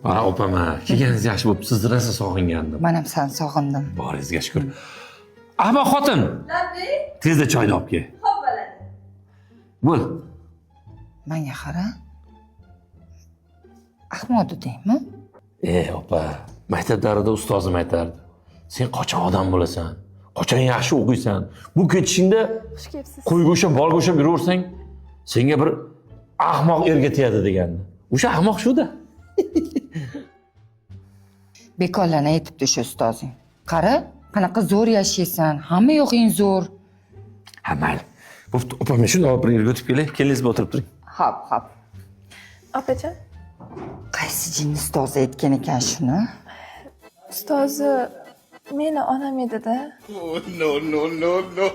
Ha, opam, ha, kelganingiz yaxshi bo'libdi. Sizni rosa sog'ingandim. Man ham seni sog'indim. Boringizga shukur. Ahmoq xotin. Tezda choyni olib kel. Xo'p bo'ladi. Bo'l. Manga qara. Ahmoq dedingmi? E, opa, maktab davrida ustozim aytardi. Sen qachon odam bo'lasan? Qachon yaxshi o'qiysan? Bu ketishingda Xush kelibsiz. qo'yga o'xshab, bolga o'xshab yuraversang, senga bir ahmoq erga tegadi degandi. O'sha ahmoq shu-da. Bekorlarni aytibdi o'sha ustozing. Qara, qanaqa zo'r yashaysan, hamma yo'g'ing zo'r. Ha, mayli. Bo'pti, opa, men shuni olib bir yerga o'tib kelay. Kelingiz bilan o'tirib turing. Hop, hop. Opajon, Qaysi jinni ustozi aytgan ekan shuni? ustozi meni onam edi-da. No, no, no, no.